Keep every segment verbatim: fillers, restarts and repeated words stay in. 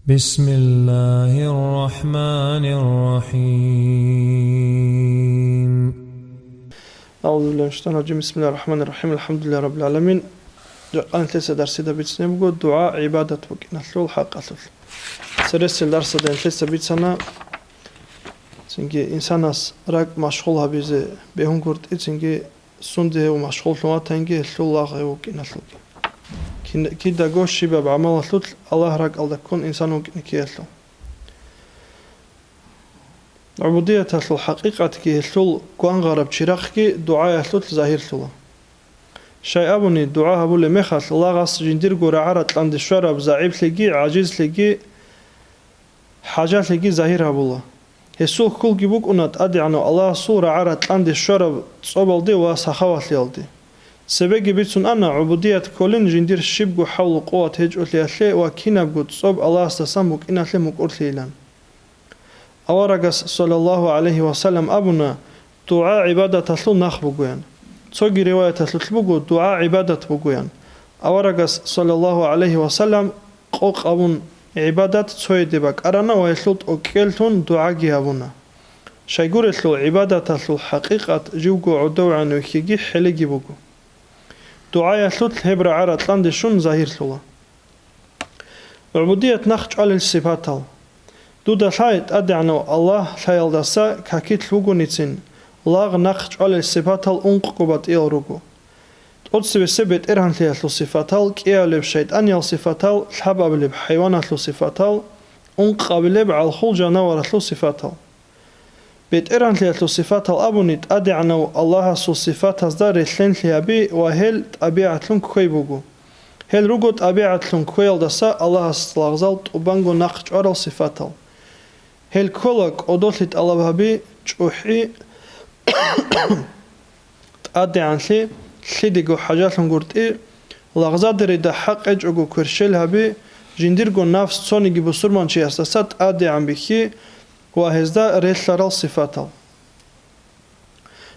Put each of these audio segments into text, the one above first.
بسم الله الرحمن الرحيم. أعوذ بالله من الشيطان الرجيم. بسم الله الرحمن الرحيم. الحمد لله رب العالمين. Жакъа нилъеца дарсида бицине буго дугӀа гӀибадат букӀиналъул хӀакъалъулъ. Цересел дарсада нилъеца бицана, цинги инсанас ракӀ машгъул гьабизе бегьунгутӀи, цинги сунде гьев машгъуллъун ватанги, гьелъул лагъ гьев вукӀиналъулги. Кин-, кидаго щибаб гӀамалалъулъ Аллагь ракӀалда ккун инсан вукӀине ккеялъул. ГӀубудияталъул хӀакъикъатги гьелъул гвангъараб чирахъги дугӀаялъулъ загьирлъула. Щай абуни, дугӀа гьабулеб мехалъ лагъас жиндирго рагӀа-ратӀлъанде щвараб загӀиплъиги, гӀажизлъиги, хӀажалъиги загьир гьабула. Гьесул хьулги букӀуна ТӀадегӀанав Аллагьасул рагӀа-ратӀлъанде щвараб цӀобалде ва сахавалъиялде. Цебеги бицун ана гӀубудият кколин жиндир щибго хӀавлу-къуват гьечӀолъиялъе ва кинабго цӀоб Аллагьасдасан букӀиналъе мукӀурлъийилан. Аварагас, саллаллагьу гӀалайгьи ва саллам, абуна, дугӀа гӀибадаталъул нах бугоян. Цоги риваяталъулъ буго, дугӀа гӀибадат бугоян. Аварагас, саллаллагьу гӀалайгьи ва саллам, къокъ абун гӀибадат цояде бакӀарана ва гьелъул тӀокӀеллъун дугӀаги гьабуна. Щайгурелъул гӀибадаталъул хӀакъикъат живго гӀодовегӀан вихьиги хӀелиги буго. ДугӀаялъулъ гьеб рагӀа-ратӀлъанде щун загьирлъула. ГӀубудият нахъ чӀвалел сипатал. Дуда лъай, ТӀадегӀанав Аллагь лъаялдаса какилъ вугоницин, лагъ нахъ чӀвалел сипатал ункъго батӀиял руго. ТӀоцебесеб бетӀергьанлъиялъул сипатал, кӀиабилеб шайтӀаниял сипатал, лъабабилеб хӀайваналъул сипатал, ункъабилеб гӀалхул жанаваралъул сипатал. БетӀергьанлъиялъул сипатал абуни, ТӀадегӀанав Аллагьасул сипатазда релълъенлъи гьаби ва гьел тӀабигӀатлъун кквей буго. Гьел руго тӀабигӀатлъун кквеялдаса Аллагьас лагъзал тӀубанго нахъ чӀварал сипатал. Гьел ккола кӀодолъи тӀалаб гьаби, чӀухӀи, тӀадегӀанлъи, лъидего хӀажалъунгутӀи, лагъзадерида хӀакъ гьечӀого кверщел гьаби, жиндирго нафс цониги бусурманчиясдаса тӀадегӀан бихьи ва гьезда релълъарал сипатал.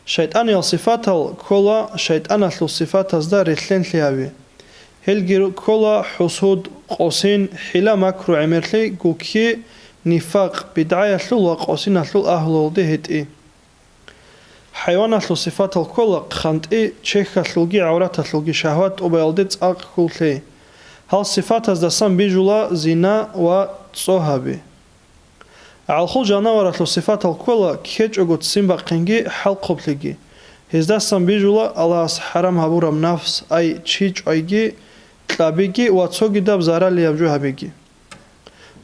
ШайтӀаниял сипатал ккола шайтӀаналъул сипатазда релълъенлъи гьаби. Гьелги ккола хӀусуд, къосин, хӀила-макру гӀемерлъи, гукки, нифакъ, бидгӀаялъул ва къосиналъул агьлуялде гьетӀи. ХӀайваналъул сипатал ккола хъантӀи, чехьалъулги гӀавраталъулги шагьват тӀубаялде цӀакъ хьул лъей. Гьал сипатаздасан бижула зина ва цӀо гьаби. ГӀалхул жанаваралъул сипатал ккола ккечӀого ццин бахъинги хӀалхъублъиги. Гьездасан бижула Аллагьас хӀарам гьабураб нафс, ай, чи чӀвайги, кьабиги ва цогидаб заралияб жо гьабиги.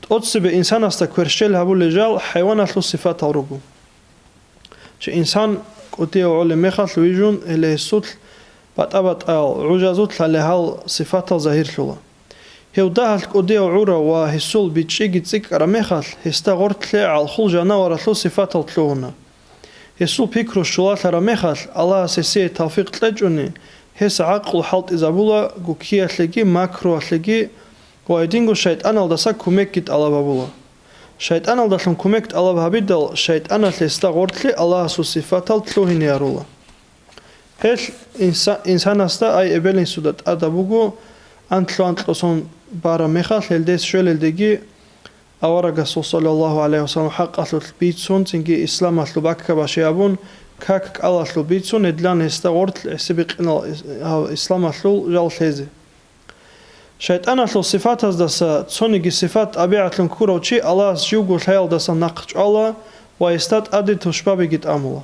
ТӀоцебе инсанасда кверщел гьабулел жал хӀайваналъул сипатал руго. Чи инсан кӀудияв гӀолеб мехалъ вижун, гьеле гьесулъ батӀа-батӀаял гӀужазулъ гьале гьал сипатал загьирлъула. Гьев дагьалъ кӀудияв гӀурав ва гьесул бичӀчӀиги цӀикӀкӀараб мехалъ, гьесда гъорлъе гӀалхул жанаваралъул сипатал лъугьуна. Гьесул пикру щулалъараб мехалъ, Аллагьас гьесие тавфикъ кьечӀони, гьес гӀакълу хӀалтӀизабула, гуккиялъеги макруялъеги ва гьединго шайтӀаналдаса кумекги тӀалаб гьабула. ШайтӀаналдалъун кумек тӀалаб гьабидал, шайтӀаналъ гьесда гъорлъе Аллагьасул сипатал лъугьине гьарула. Гьелъ инса-, инсанасда, ай, эбел-инсуда тӀадаб буго, анлъго-анкьго сон бараб мехалъ гьелдес щвелелдеги, аварагасул, саллаллагьу гӀалайгьи вассалам, хӀакъалъулъ бицун, цинги исламалъул баккабаши абун, как кӀалалъул бицун, гьединлъун гьесда гъорлъ гӀисибикъинал ис-, гьав исламалъул жал лъезе. ШайтӀаналъул сипатаздаса цониги сипат тӀабигӀатлъун ккурав чи Аллагьас живго лъаялдасан нахъ чӀвала ва гьесда тӀаде тушбабиги тӀамула.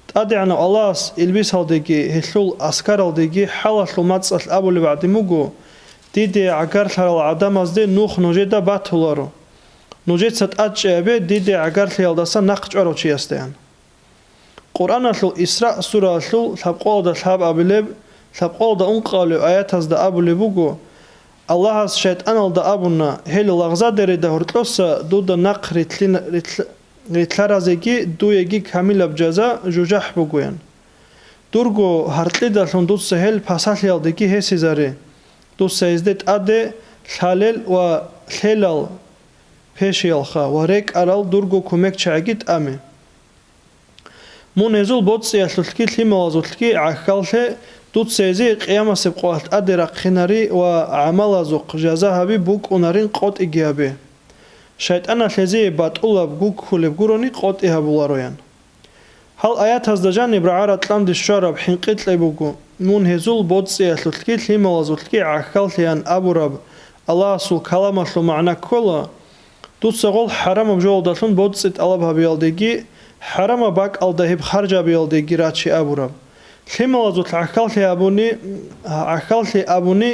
ТӀадегӀанав Аллагьас илбисалдеги, гьелъул аскаралдеги, хӀалалъул мацӀалъ абулеб гӀадин буго: «Диде гӀагарлъарал гӀадамазде нух нужеда батуларо. Нужеца тӀадчӀей гьабе диде гӀагарлъиялдаса нахъ чӀварав чиясдаян». Къуръаналъул Исра сураялъул лъабкъоялда лъабабилеб, лъабкъоялда ункъабилеб аятазда абулеб буго: «Аллагьас шайтӀаналда абуна: гьел лагъзадерида гьоркьоса дуда нахъ рилълъин-, рилълъ-, рилълъаразеги дуеги камилаб жаза жужахӀ бугоян. Дурго гьаркьидалъун дуца гьел пасалъиялдеги гьесизаре, дуца гьезде тӀаде лъалел ва лъелал пешиялха ва рекӀарал дурго кумекчагӀиги тӀаме. Мун гьезул боцӀиялъулъги лъималазулъги гӀахьаллъе, дуца гьезие къиямасеб къоялъ тӀаде рахъинари ва гӀамалазухъ жаза гьаби букӀунарин къотӀиги гьабе». шайтӀаналъ гьезие батӀулаб гуккулеб гурони къотӀи гьабулароян. Гьал аятазда жаниб рагӀа-ракьанде щвараб хӀинкъи кьей буго, мун гьезул боцӀиялъулъги лъималазулъги гӀахьаллъеян абураб Аллагьасул каламалъул магӀна ккола, дуца гъол хӀарамаб жоялдалъун боцӀи тӀалаб гьабиялдеги, хӀарамаб бакӀалда гьеб харж гьабиялдеги раче абураб. Лъималазулъ гӀахьаллъи абуни, гӀахьаллъи абуни,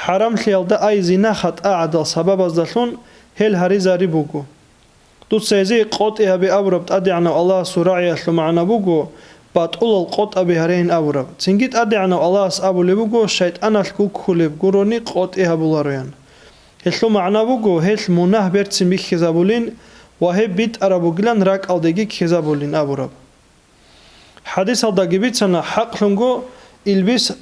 хӀарамлъиялда, ай зина-хатӀа гӀадал сабабаздалъун гьел гьаризари буго. Дуца гьезие къотӀи гьабе абураб ТӀадегӀанав Аллагьасул рагӀиялъул магӀна буго, батӀулал къотӀаби гьарейин абураб. Цинги ТӀадегӀанав Аллагьас абулеб буго, шайтӀаналъ гуккулеб гурони къотӀи гьабулароян. Гьелъул магӀна буго, гьелъ мунагь берцин бихьизабулин ва гьеб битӀараб бугилан ракӀалдеги ккезабулин абураб. ХӀадисалдаги бицана, хӀакълъунго, илбис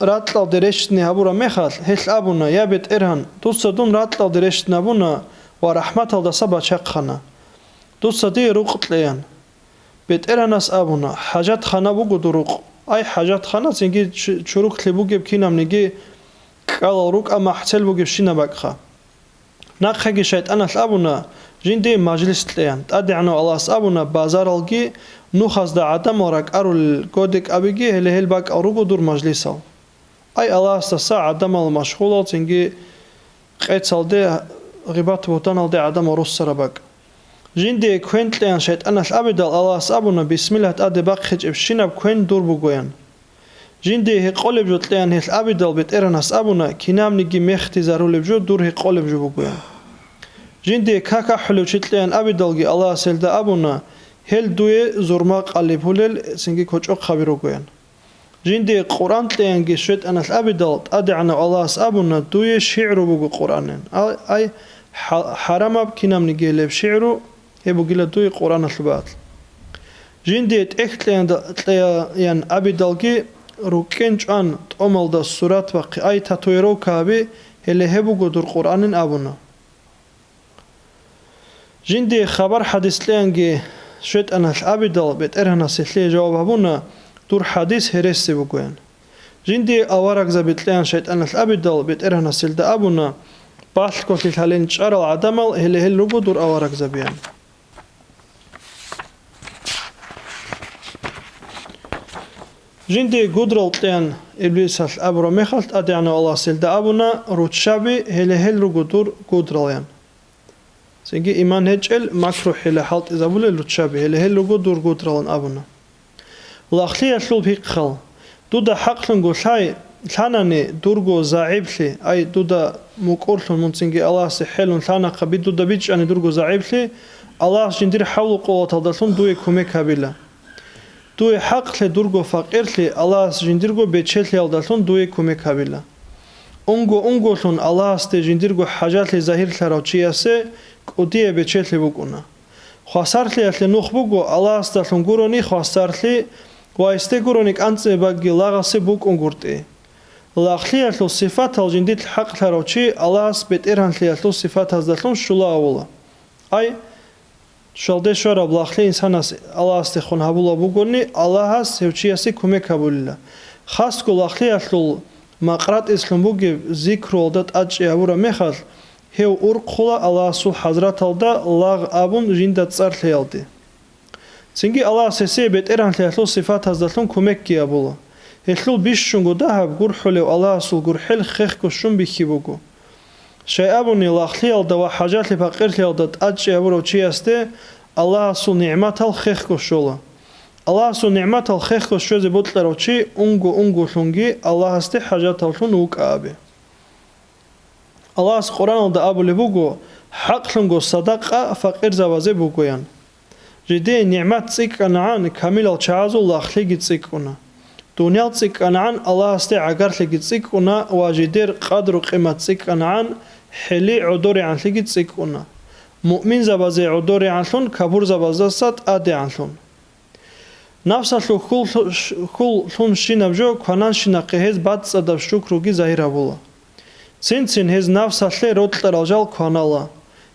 ракьалде рещтӀни гьабураб мехалъ, гьелъ абуна: «Я БетӀергьан, дуца дун ракьалде рещтӀни гьабуна ва рахӀматалдаса бачахъана. Дуца дие рукъ кьеян». БетӀергьанас абуна: «ХӀажатхана буго дур рукъ». Ай, хӀажатхана цинги чу-, чуруклъи бугеб кинабниги кӀкӀалал рукӀа, махӀцел бугебщинаб бакӀха. Нахъеги шайтӀаналъ абуна, жиндие мажлис кьеян. ТӀадегӀанав Аллагьас абуна, базаралги нухазда гӀадамал ракӀарулел годекӀабиги, гьеле гьел бакӀал руго дур мажлисал. Ай, Аллагьасдаса гӀадамал машгъулал, цинги къецалде, гъибат-бугьтаналде гӀадамал руссараб бакӀ. Жиндие квен кьеян шайтӀаналъ абидал, Аллагьас абуна, бисмиллагь тӀаде бахъичӀебщинаб квен дур бугоян. Жиндие гьекъолеб жо кьеян гьелъ абидал, БетӀергьанас абуна, кинабниги мехтизарулеб жо дур гьекъолеб жо бугоян. Жиндие как ахӀулев чи кьеян абидалги, Аллагьас гьелда абуна, гьел дуе зурма къалеб гьулел, цинги кочӀохъаби ругоян. Жиндие Къуръан кьеянги шайтӀаналъ абидал, ТӀадегӀанав Аллагьас абуна, дуе шигӀру буго Къуръанин. Ай, ай, хӀа-, хӀарамаб кинабниги гьелеб шигӀру, гьеб бугила дуе Къуръаналъул бакӀ. Жиндие тӀехь кьеянда-, кьеян абидалги, рукӀкӀен чӀван, тӀомалда сурат бахъи, ай, татуировка гьаби, гьеле гьеб буго дур Къуръанин абуна. Жиндие хабар-хӀадис кьеянги шайтӀаналъ абидал, БетӀергьанас гьелъие жаваб гьабуна, дур хӀадис гьереси бугоян. Жиндие аварагзаби кьеян шайтӀаналъ абидал, БетӀергьанас гьелда абуна, балъголъи лъалин чӀарал гӀадамал, гьеле гьел руго дур аварагзабиян. Жиндие гудрал кьеян Иблисалъ абураб мехалъ, ТӀадегӀанав Аллагьас гьелда абуна, руччаби, гьеле гьел руго дур гудралаян. Цинги иман гьечӀел макрухӀила хӀалтӀизабулел руччаби, гьеле гьел руго дур гудралан абуна. Лагълъиялъул пихъал. Дуда хӀакълъунго лъай, лъанани дурго загӀиплъи, ай, дуда мукӀурлъун мунцинги Аллагьасе хӀелун лъанахъаби дуда бичӀчӀани дурго загӀиплъи, Аллагьас жиндир хӀавлу-къуваталдалъун дуе кумек гьабила. Дуе хӀакълъи дурго факъирлъи, Аллагьас жиндирго бечелъиялдалъун дуе кумек гьабила. Унго-унголъун Аллагьасде жиндирго хӀажалъи загьирлъарав чиясе кӀудияб бечелъи букӀуна. Хвасарлъиялъе нух буго Аллагьасдалъун гурони хвасарлъи ва гьесде гурони кӀанцӀе багги лагъасе букӀунгуртӀи. Лагълъиялъул сифатал жиндилъ хӀакълъарав чи Аллагьас бетӀергьанлъиялъул сифатаздалъун щула авула. Ай, щвалде щвараб лагълъи инсанас Аллагьасдехун гьабулаб бугони, Аллагьас гьев чиясе кумек гьабулила. Хасго лагълъиялъул макъратӀилъун бугеб зикруялда тӀадчӀи гьабураб мехалъ, гьев урхъула Аллагьасул хӀазраталда лагъ абун жинда цӀар лъеялде. Цинги Аллагьас гьесие бетӀергьанлъиялъул сифатаздалъун кумекги гьабула. Гьелъул бищунго дагьаб гурхӀулев Аллагьасул гурхӀел хехго щун бихьи буго. Щай абуни, лагълъиялда ва хӀажалъи-пакъирлъиялда тӀадчӀи гьабурав чиясде Аллагьасул нигӀматал хехго щола. Аллагьасул нигӀматал хехго щвезе бокьарав чи унго-унголъунги Аллагьасде хӀажаталлъун вукӀа абе. Аллагьас Къуръаналда абулеб буго: «ХӀакълъунго садакъа факъирзабазе бугоян». Жидее нигӀмат цӀикӀкӀанагӀан камилал чагӀазул лагълъиги цӀикӀкӀуна. Дуниял цӀикӀкӀанагӀан Аллагьасде гӀагарлъиги цӀикӀкӀуна ва жидер къадру-къимат цӀикӀкӀанагӀан хӀели гӀодоригӀанлъиги цӀикӀкӀуна. Муъминзабазе гӀодоригӀанлъун, капурзабаздаса тӀадегӀанлъун. Напсалъул хьул, хьул лъунщинаб жо квананщинахъе гьез бацӀцӀадаб щукруги загьир гьабула. Цин-цин гьез напсалъе рокьарал жал кванала.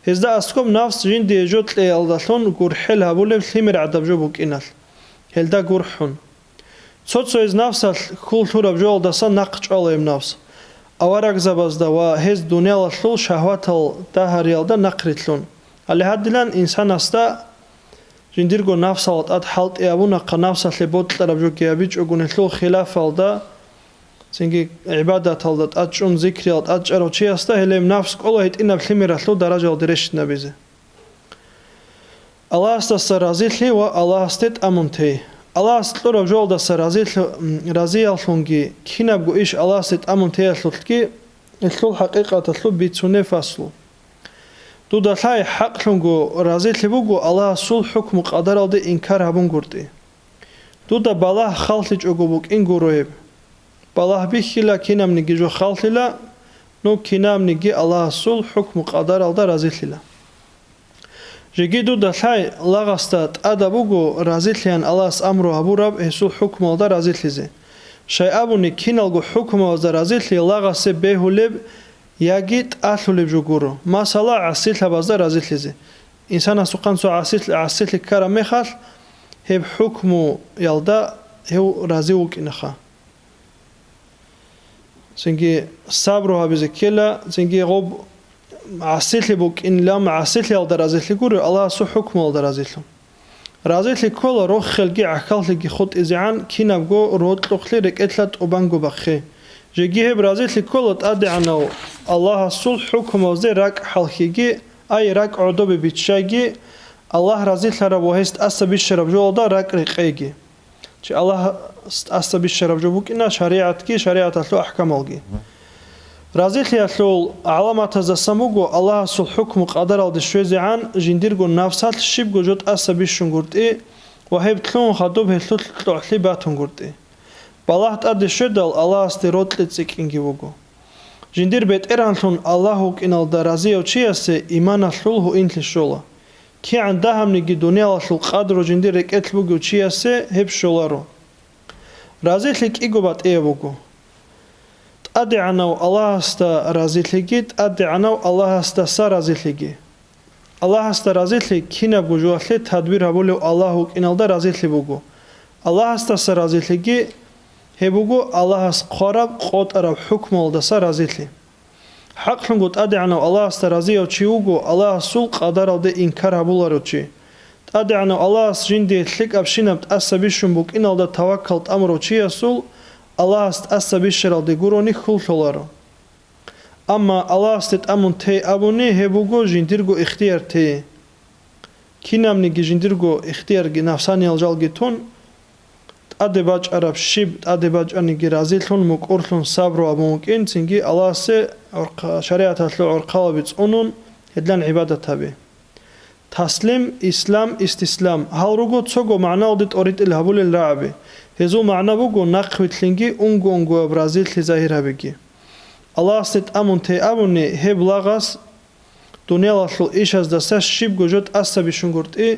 Гьезда аскӀоб напс жиндие жо кьеялдалъун гурхӀел гьабулеб лъимер гӀадаб жо букӀиналъ, гьелда гурхӀун. Цо-цояз напсалъ хьул лъураб жоялдаса нахъ чӀвала гьеб напс, аварагзабазда ва гьез дуниялалъул шагьватал дагьариялда нахърилълъун. Гьале гьадилан инсанасда жиндирго нафсалда тӀад хӀалтӀи абунахъа, нафсалъе бокьараб жоги гьабичӀого, гьелъул хилафалда, цинги гӀибадаталда тӀад чӀун, зикриялда тӀад чӀарав чиясда гьеле нафс кӀола гьитӀинаб лъимералъул даражалде рещтӀинабизе. Аллагьасдаса разилъи ва Аллагьасде тӀамун тей. Аллагьас кьураб жоялдаса разилъ-, м, разияллъунги, кинабго иш Аллагьасде тӀамун теялъулъги, гьелъул хӀакъикъаталъул бицунеб фаслу. Дуда лъай хӀакълъунго разилъи буго Аллагьасул хӀукму-къадаралде инкар гьабунгуртӀи. Дуда балагь халлъичӀого букӀин гуро гьеб. Балагь бихьила кинабниги жо халлъила, ну кинабниги Аллагьасул хӀукму-къадаралда разилъила. Жеги дуда лъай лагъасда тӀадаб буго разилъеян Аллагьас амру гьабураб гьесул хӀукмуялда разилъизе. Щай абуни, киналго хӀукмуязда разилъи лагъасе бегьулеб яги тӀалъулеб жо гуро, масала, гӀасилъабазда разилъизе. Инсанасухъан цо гӀасилъ-, гӀасилъи ккараб мехалъ, гьеб хӀукмуялда гьев рази вукӀинаха. Цинги сабру гьабизе ккела, цинги гъоб гӀасилъи букӀинилан, гӀасилъиялда разилъи гури, Аллагьасул хӀукмуялда разилъун. Разилъи ккола рохелги гӀахьаллъиги хутӀизегӀан, кинабго рокьухълъи рекӀелъа тӀубанго бахъе. Жеги гьеб разилъи ккола ТӀадегӀанав Аллагьасул хӀукмуялде ракӀ хӀалхьиги, ай, ракӀ гӀодобе биччайги, Аллагь разилъараб ва гьес тӀаса бищараб жоялда ракӀ рекъейги. Чи Аллагьас тӀаса бищараб жо букӀина шаригӀатги шаригӀаталъул ахӀкамалги. Разилъиялъул гӀаламатаздасан буго Аллагьасул хӀукму-къадаралде щвезегӀан жиндирго нафсалъ щибго жо тӀаса бищунгуртӀи ва гьеб лъугьун хадуб гьелъулъ кьогӀлъи батунгуртӀи. Балагь тӀаде щведал, Аллагьасде рокьи цӀикӀкӀинги буго. Жиндир БетӀергьанлъун Аллагь вукӀиналда разияв чиясе иманалъул гьуинлъи щола. КигӀан дагьабниги дуниялалъул къадру жиндир рекӀелъ бугев чиясе гьеб щоларо. Разилъи кӀиго батӀияб буго. ТӀадегӀанав Аллагьасда разилъиги, ТӀадегӀанав Аллагьасдаса разилъиги. Аллагьасда разилъи кинабго жоялъе тадбир гьабулев Аллагь вукӀиналда разилъи буго. Аллагьасдаса разилъиги гьеб буго Аллагьас хъвараб къотӀараб хӀукмуялдаса разилъи. ХӀакълъунго ТӀадегӀанав Аллагьасда разияв чи вуго Аллагьасул къадаралде инкар гьабуларев чи. ТӀадегӀанав Аллагьас жиндие лъикӀабщинаб тӀаса бищун букӀиналда таваккал тӀамурав чиясул Аллагьас тӀаса бищаралде гурони хьул лъоларо. Амма Аллагьасде тӀамун тей абуни гьеб буго жиндирго ихтияр тей. Кинабниги жиндирго ихтиярги нафсаниял жалги тун, тӀаде бачӀараб щиб тӀаде бачӀаниги разилъун, мукӀурлъун, сабру абун вукӀин, цинги Аллагьасе гӀорхъ-, шаригӀаталъул гӀорхъалаби цӀунун, гьедлъан гӀибадат гьаби. Таслим, ислам, истислам, гьал руго цого магӀналде тӀоритӀил гьабулел рагӀаби. Гьезул магӀна буго нахъвилълъинги унго-унгояб разилъи загьир гьабиги. Аллагьасде тӀамун тей абуни гьеб лагъас дуниялалъул ишаздаса щибго жо тӀаса бищунгуртӀи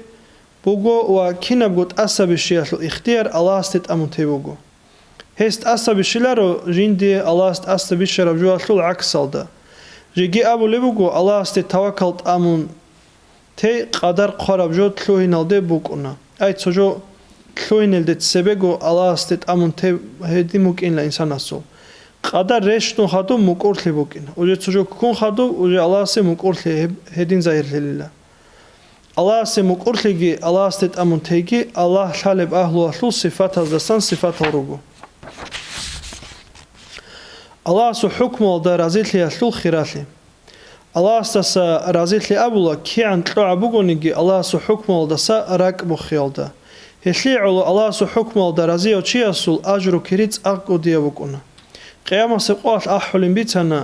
буго ва кинабго тӀаса бищиялъул ихтияр Аллагьасде тӀамун тей буго. Гьес тӀаса бищиларо жиндие Аллагьас тӀаса бищараб жоялъул гӀаксалда. Жеги абулеб буго, Аллагьасде таваккал тӀамун тей къадар хъвараб жо лъугьиналде букӀуна. Ай, цо жо лъугьинелде цебего Аллагьасде тӀамун тей гьедин букӀинила инсанасул. Къадар рещтӀун хадуб мукӀурлъи букӀина. Уже цо жо ккун хадуб, уже Аллагьасе мукӀурлъи гьеб-, гьедин загьирлъилила. Аллагьасе мукӀурлъиги, Аллагьасде тӀамун тейги Аллагь лъалеб агьлуялъул сифатаздасан сифатал руго. Аллагьасул хӀукмуялда разилъиялъул хиралъи. Аллагьасдаса разилъи абула, кигӀан кьогӀаб бугониги Аллагьасул хӀукмуялдаса ракӀ бухиялда. Гьелъие гӀоло Аллагьасул хӀукмуялда разияв чиясул ажру-кири цӀакъ кӀудияб букӀуна. Къиямасеб къоялъ ахӀулин бицана,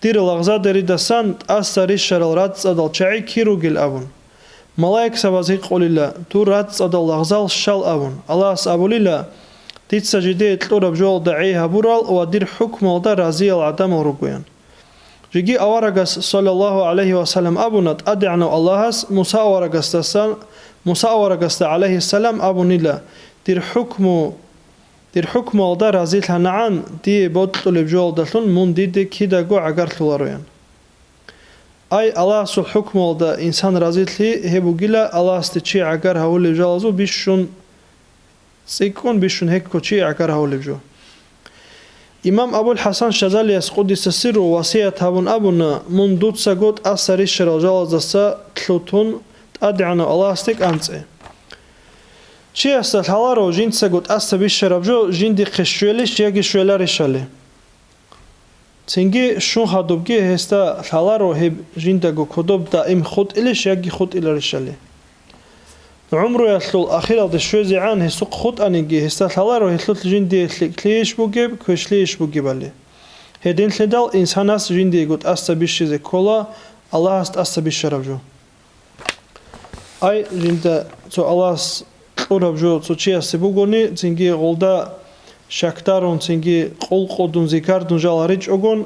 дир лагъзадеридасан тӀаса рищарал рацӀцӀадал чагӀи кир ругел абун. Малаикзабаз гьикъулила, дур рацӀцӀадал лагъзал щал абун. Аллагьас абулила, дица жидее кьураб жоялда гӀей гьабурал ва дир хӀукмуялда разиял гӀадамал ругоян. Жеги аварагас, саллаллагьу гӀалайгьи ва саллам, абуна, ТӀадегӀанав Аллагьас Муса аварагасдасан, Муса аварагасда, гӀалайгьиссалам, абунила, дир хӀукму, дир хӀукмуялда разилъанагӀан, дие бокьулеб жоялдалъун мун диде кидаго гӀагарлъулароян. Ай, Аллагьасул хӀукмуялда инсан разилъи гьеб бугила Аллагьасде чи гӀагар гьавулеб жалазул бищун цӀикӀкӀун, бищун гьекко чи гӀагар гьавулеб жо. Имам Абул ХӀасан Шазалияс, къуддиса сирругьу, васият гьабун абуна: «Мун дуцаго тӀаса рищарал жалаздаса лъутун ТӀадегӀанав Аллагьасде кӀанцӀе». Чиясда лъаларо жинцаго тӀаса бищараб жо жиндихъе щвелищ яги щвеларищали. Цинги щун хадубги гьесда лъаларо гьеб жиндаго кодоб даим хутӀилищ яги хутӀиларищали. ГӀумруялъул ахиралде щвезегӀан гьесухъ хутӀаниги, гьесда лъаларо гьелъулъ жиндие лъикӀлъийищ бугеб, квешлъийищ бугебали. Гьединлъидал инсанас жиндиего тӀаса бищизе ккола Аллагьас тӀаса бищараб жо. Ай, жинда цо Аллагьас кьураб жо цо чиясе бугони, цинги гъолда щакдарун, цинги къулкъудун, зикардун жал гьаричӀогон,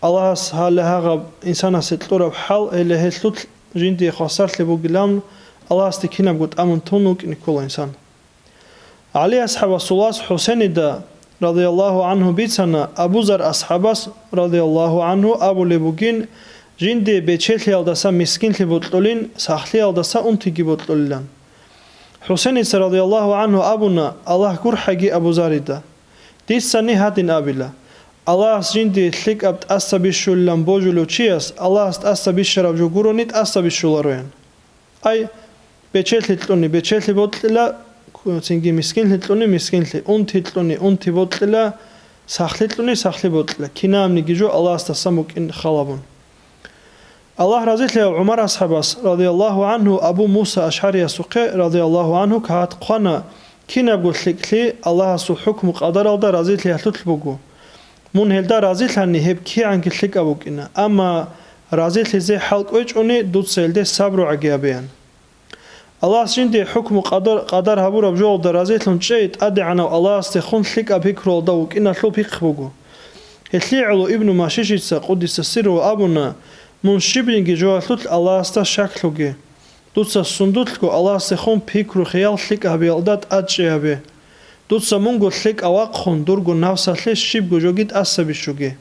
Аллагьас гьале гьагъаб инсанасе кьураб хӀал, гьеле гьелъулъ жиндие хвасарлъи бугилан Аллагьасде кинабго тӀамун тун вукӀине ккола инсан. ГӀали асхӀабасул вас ХӀусенида, радияллагьу гӀанхӀу, бицана, Абу Зар асхӀабас, радияллагьу гӀанхӀу, абулеб бугин: «Жиндие бечелъиялдаса мискинлъи бокьулин, сахлъиялдаса унтиги бокьулилан». ХӀусеница, радияллагьу гӀанхӀу, абуна: «Аллагь гурхӀаги Абу Зарида. Дицани гьадин абила: Аллагьас жиндие лъикӀаб тӀаса бищулилан божулев чияс Аллагьас тӀаса бищараб жо гурони тӀаса бищулароян». Ай, бечелъи кьуни бечелъи бокьила, цинги мискинлъи кьуни мискинлъи, унти кьуни унти бокьила, сахлъи кьуни сахлъи бокьила, кинабниги жо Аллагьасдасан букӀин халабун. Аллагь разилъаяв ГӀумар асхӀабас, радияллагьу гӀанхӀу, Абу Муса АшгӀариясухъе, радияллагьу гӀанхӀу, кагъат хъвана: «Кинабго лъикӀлъи Аллагьасул хӀукму-къадаралда разилъиялъулъ буго. Мун гьелда разилъани, гьеб кигӀанги лъикӀаб букӀина, амма разилъизе хӀал кӀвечӀони, дуца гьелде сабругӀаги гьабеян». Аллагьас жиндие хӀукму-къадар, къадар гьабураб жоялда разилъун чӀей ТӀадегӀанав Аллагьасдехун лъикӀаб пикруялда вукӀиналъул пихъ буго. Гьелъие гӀоло Ибну Машишица, къуддиса сирругьу, абуна: «Мун щибниги жоялъулъ Аллагьасда щаклъуге. Дуца сундулъго Аллагьасдехун пикру-хиял лъикӀ гьабиялда тӀадчӀей гьабе. Дуца мунго лъикӀав вахъун, дурго навсалъе щибго жоги тӀаса бищуге.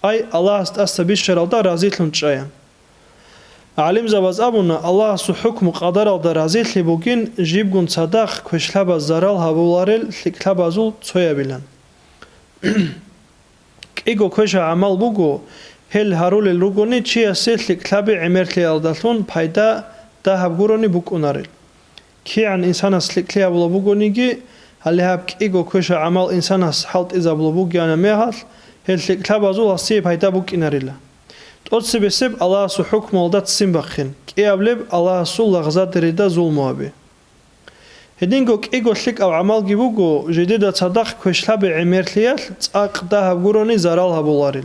Ай, Аллагьас тӀаса бищаралда разилъун чӀаян». ГӀалимзабаз абуна, Аллагьасул хӀукму-къадаралда разилъи бугин жибгун цадахъ квешлъабаз зарал гьабуларел лъикӀлъабазул цоябилан. КӀиго квеша гӀамал буго, гьел гьарулел ругони чиясе лъикӀлъаби гӀемерлъиялдалъун пайда дагьаб гурони букӀунарел. КигӀан инсанас лъикӀлъи гьабулаб бугониги, гьале гьаб кӀиго квеша гӀамал инсанас хӀалтӀизабулаб бугеана мегьалъ, гьел лъикӀлъабазул гьасие пайда букӀинарила. ТӀоцебесеб Аллагьасул хӀукмуялда ццин бахъин, кӀиаблеб Аллагьасул лагъзадерида зулму гьаби. Гьединго кӀиго лъикӀаб гӀамалги буго, жидеда цадахъ квешлъаби гӀемерлъиялъ цӀакъ дагьаб гурони зарал гьабуларел.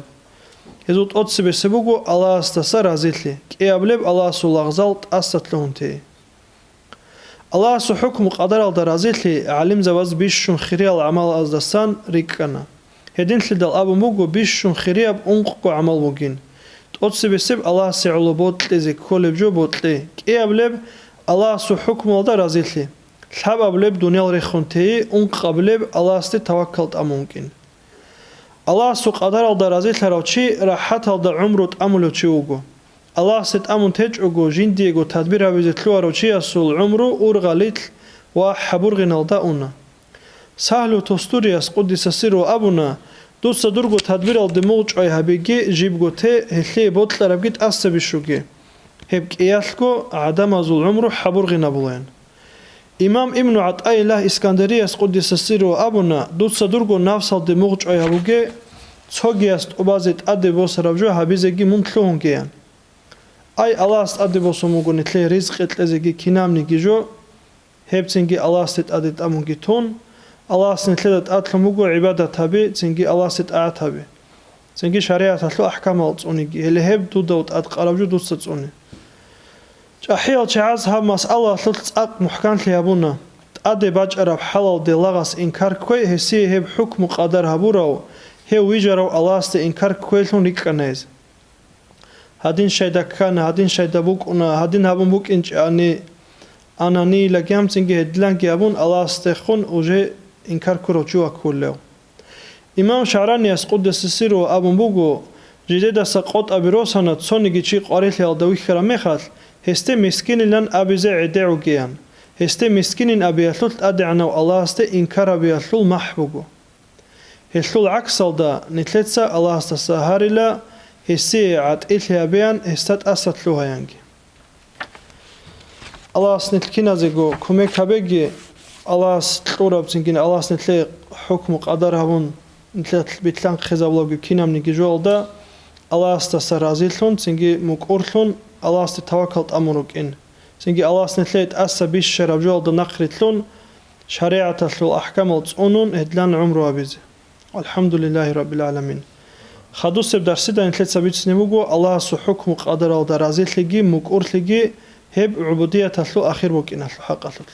Гьезул тӀоцебесеб буго Аллагьасдаса разилъи, кӀиаблеб Аллагьасул лагъзал тӀаса лъугьун теги. Аллагьасул хӀукму-къадаралда разилъи гӀалимзабаз бищун хириял гӀамалаздасан рикӀкӀана. Гьединлъидал абун буго бищун хирияб ункъго гӀамал бугин. ТӀоцебесеб Аллагьасе гӀоло бокьизе кколеб жо бокьи, кӀиаблеб Аллагьасул хӀукмуялда разилъи, лъабаблеб дуниял рехун теги, ункъаблеб Аллагьасде таваккал тӀамун вукӀин. Аллагьасул къадаралда разилъарав чи рахӀаталда гӀумру тӀамулев чи вуго. Аллагьасе тӀамун течӀого, жиндиего тадбир гьабизе лъугьарав чиясул гӀумру ургъалилъ ва хӀабургъиналда уна. Сагьлу Тустурияс, къуддиса сирругьу, абуна: «Дуца дурго тадбиралде мугъчӀвай гьабиги, жибго те, гьелъие бокьарабги тӀаса бищуге. Гьеб кӀиялъго гӀадамазул гӀумру хӀабургъинабулаян». Имам Ибну ГӀатӀаиллагь Искандарияс, къуддиса сирругьу, абуна: «Дуца дурго нафсалде мугъчӀвай гьабуге, цогияс тӀубазе тӀаде босараб жо гьабизеги мун лъугьунгеян». Ай, Аллагьас тӀаде босун буго нилъее ризкъи кьезеги кинабниги жо, гьебцинги Аллагьасде тӀаде тӀамунги тун, Аллагьас нилъеда тӀадлъун буго гӀибадат гьаби, цинги Аллагьасде тӀагӀат гьаби. Цинги шаригӀаталъул ахӀкамал цӀуниги, гьеле гьеб дуда тӀадкъараб жо дуца цӀуне. ЧӀахӀиял чагӀаз гьаб масъалаялъулъ цӀакъ мухӀканлъи гьабуна: тӀаде бачӀараб хӀалалде лагъас инкар кквей гьесие гьеб хӀукму-къадар гьабурав, гьев вижарав Аллагьасде инкар кквейлъун рикӀкӀана гьез. Гьадин шайда ккана, гьадин шайда букӀуна, гьадин гьабун букӀинчӀани, ананийила гьамцинги гьедиланги абун Аллагьасдехун уже инкар ккурав чи ваккулев. Имам ШагӀранияс, къуддиса сирругьу, абун буго: «Жидедаса къотӀаби росана цониги чи къварилъиялда вихьараб мехалъ, гьесде мискинилан абизе гӀедегӀугеян, гьесде мискинин абиялъулъ ТӀадегӀанав Аллагьасде инкар гьабиялъул махӀ буго». Гьелъул гӀаксалда нилъеца Аллагьасдаса гьарила, гьесие гӀатӀилъи гьабеян, гьесда тӀаса лъугьаянги. Аллагьас нилъ киназего кумек гьабеги, Аллагьас кьураб цинги Аллагьас нилъее хӀукму-къадар гьабун, нилъер битлъан хъезабулебги кинабниги жоялда Аллагьасдаса разилъун, цинги мукӀурлъун, Аллагьасде тавакал тӀамун рукӀин. Цинги Аллагьас нилъее тӀаса бищараб жоялда нахърилълъун, шаригӀаталъул ахӀкамал цӀунун гьедлъан гӀумру гьабизе. АлхӀамдулиллагьи раббил гӀаламин. Хадусеб дарсида нилъеца бицине буго Аллагьасул хӀукму-къадаралда разилъиги мукӀурлъиги гьеб гӀубудияталъул ахир букӀиналъул хӀакъалъулъ.